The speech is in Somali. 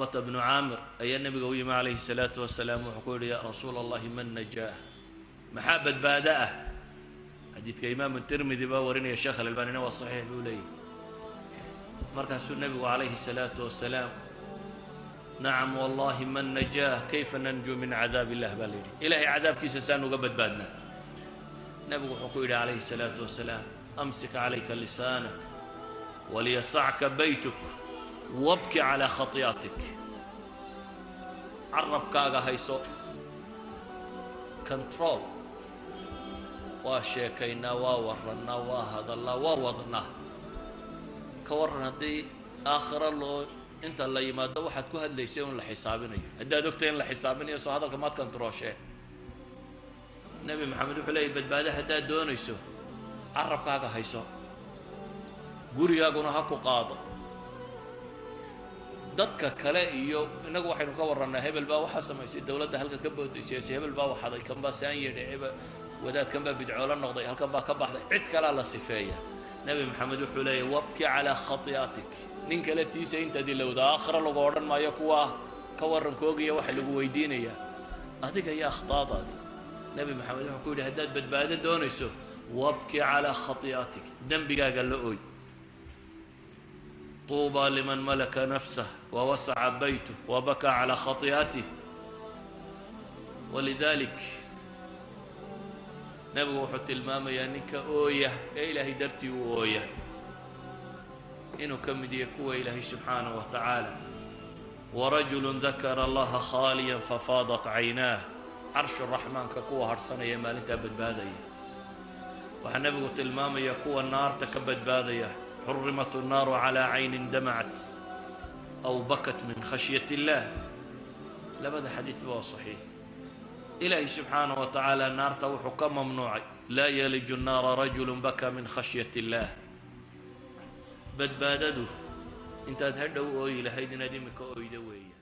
Cuqbata bnu Caamir ayaa Nebiga u yimi calayhi salaatu wasalaam. Wuxuu ku yidhi: "Ya Rasuula Allahi, man najaah?" Maxaa badbaado ah? Xadiidka Imaamu Tirmidi baa warinaya, Sheekh Alalbanina waa saxiix buu leeyahy. Markaasuu Nebigu calayhi salaatu wasalaam: "Nacam wallahi, man najaah? Kayfa nanjuu min cadaab illah?" baa la yidhi. Ilaahay cadaabkiisa saan uga badbaadnaa? Nebigu wuxuu ku yidhi calayhi salaatu wasalaam: "Amsik calayka lisaanak, waliyasacka baytuk, wabki calaa khati'atik." Carabkaaga hayso, control. Waa sheekaynaa, waa warrannaa, waa hadallaa, waa wadnaa. Ka warran haddii aakhiro loo inta la yimaado waxaad ku hadlaysay un la xisaabinayo? Haddaad ogtay in la xisaabinayo, soo hadalka maad controlsheen? Nebi Maxamed wuxuu leeyay: badbaado haddaad doonayso, carabkaaga hayso, gurigaaguna ha ku qaado. Dadka kale iyo innagu waxaynu ka warrannaa: hebel baa waxaa samaysay, dowladda halka ka bootay, siyaasi hebel baa waxaday, kan baa saan yidhi, eba wadaadkan baa bidcoolo noqday, halkan baa ka baxday, cid kalaa la sifeeya. Nebi Maxamed wuxuu leeyahy: "Wabki calaa khati'atik." Nin kale tiisa intaad ilowda, aakhiro lagu odhan maayo kuwaa ka warrankoogiya, waxa lagu weydiinayaa adiga iyo akhtaadaadii. Nebi Maxamed wuxuu ku yidhi: haddaad badbaado doonayso, wabki calaa khati'atik, dembigaaga la ooy. طuuبى liman malaka nafsah wawasaca baytuh wabakaa calaa khati'atih. Walidalik Nebigu wuxuu tilmaamayaa ninka ooya ee Ilaahay dartii u ooya inuu ka mid yahay kuwa Ilaahay subxaanaه wa tacaala: "Warajulu dakara Allaha khaaliya fafaadat caynaah." Carshu raxmaanka kuwa harhsanaya maalintaa badbaadaya. Waxaa Nebigu tilmaamaya kuwa naarta ka badbaadaya: "Xurimat الnaaru calى caynin damacat aw bakat min khashyaة اllah." Labada xadiidba waa saxiix. Ilaahay subxaanaه wa tacaala naarta wuxuu ka mamnuucay: "Laa yaliju الnaara rajulu baka min khashyaة اllah." Badbaadadu intaad hadhow ooyi lahayd inaad imika oydo weeya.